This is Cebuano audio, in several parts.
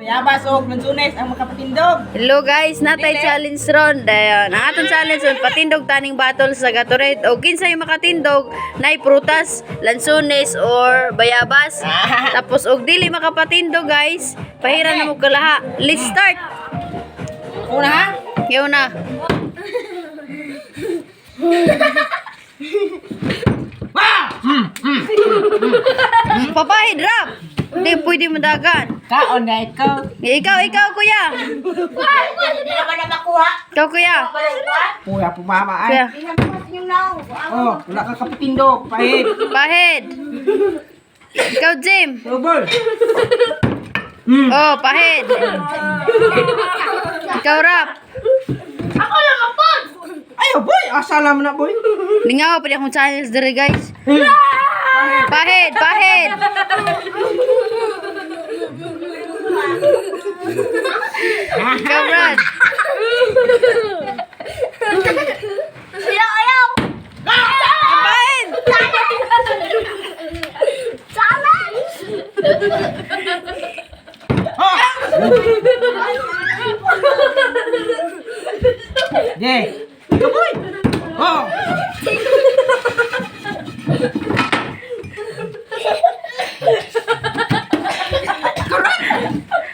Bayabas og lansunes ang makapatindog. Hello guys, natay challenge ron. Dayon. Ang atong challenge ron, patindog taning battle sa Gatorade o kinsay makatindog nay prutas, lansones or bayabas. Tapos og dili makapatindog guys, pahira na mo kalaha. Let's start. Una ha? Yaw na. Papahid rap. Hindi pwede madagan. Kaon na ikaw. Ikaw, ikaw kuya. Hindi naman na makuha. Ikaw kuya. Puya po mama ay. Kuya. Oh, wala ka kapatindog. Pahid. Pahid. Ikaw, Jim. Double. Oh, pahid. Ikaw, Rap. Ako lang ang pod! Ayo boy, asa mo na boy. Lingaw pa akong channels dere, guys. Pahid, pahid. Ikaw, Brad. Ayaw, ayaw! Pahid. Challenge! Yeah. Ikaw boy. Oh.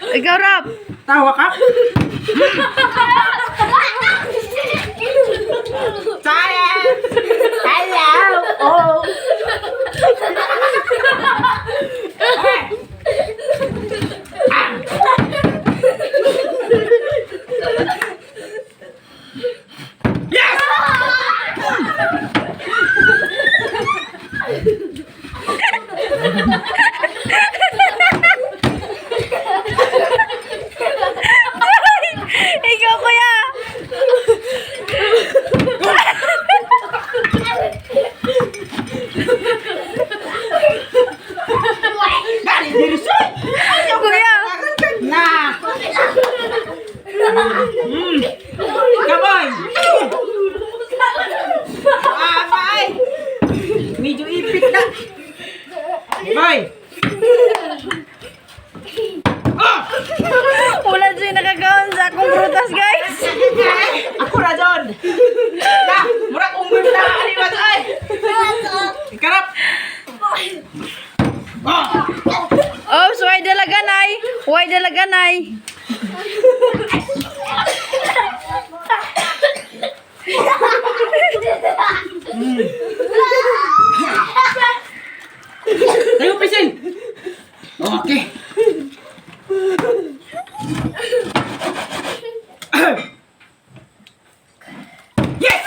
Ikaw, Rap. Tawa ka? Science! Hello! Oh! Okay. Yes! Ikaw, kuya. Dali, dirisoy! Kuya. Na! Come on! Ah, ay! Medyo ipit na. Boy! Ah! Wala siya nakakaon sa akong prutas, guys. Ako na, John! Na! Murag unggoy na! Ano ba ito, ay? Ikarap! Ah! Oh, so why dalaganay? Why dalaganay? Tayo, pisil! Okay. Yes!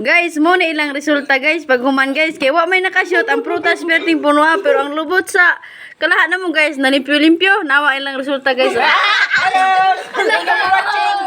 Guys, mo na ilang resulta guys pag human guys kay wa may nakashoot ang prutas perting punuha pero ang lubot sa kalaha na mo guys nalimpyo-limpyo nawa ilang resulta guys. Hello! Thank you for watching!